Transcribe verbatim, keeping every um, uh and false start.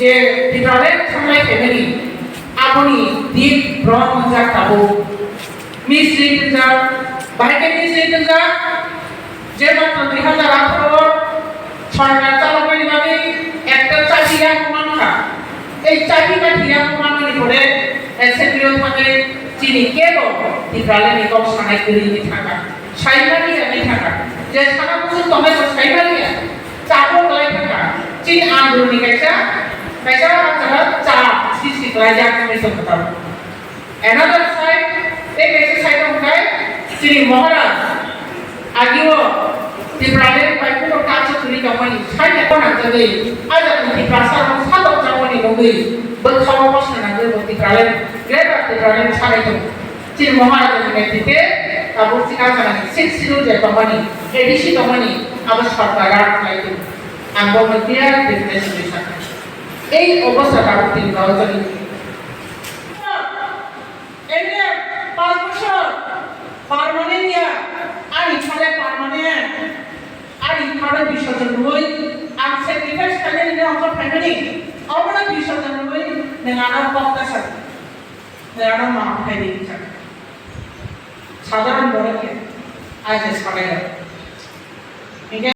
Je Tipraland thangnai family, aboni deep wrong wngjak tabuk. Mislead wngjak, bahai khe mislead wngjak, je matro dui hazar atharo o sorkar chaloknani bagwi ekta chabi yak mankha. Ei chabi bai yak manmani pore assembly o thangwi chini kebo Tipraland ni kok sanai kwrwi wngwi thangkha. Saimani ya wngwi thangkha. Je sana buchung tongnai bo saimani ya. Chabo kwlai thangkha. Chini andolon ni kaisa, kaisa jaga cha sisi kwlaijak wngwi tongkha. Another side, tei kaisa side wngkha chini Maharaj, agio Tipraland bai kuno kachu kwrwi tongmani side ko nangjagwi, ajak ni Tiprasa rok sadok jaboni wngwi bwkhao kosna nangwi bo Tipraland, Greater Tipraland sanai tongo. Chini Maharaj ni netrite tabuk chini ajak ni sixth schedule je tongmani, A D C tongmani, abo sorkar rat khlai tongo. Ang bo clear definition ri sakha. Ei obostha tabuk Tripura o choli. Ene panch bochor permanent ya, ani thale permanent, ani thale bisorjon rwi, ang sacrifice khainani ne ongkha phaimani, obono bisorjon rwi, nwng ano kok ta sa, nwng ano ma phaidi sa. Sadharon borok ya, aje sabai ya.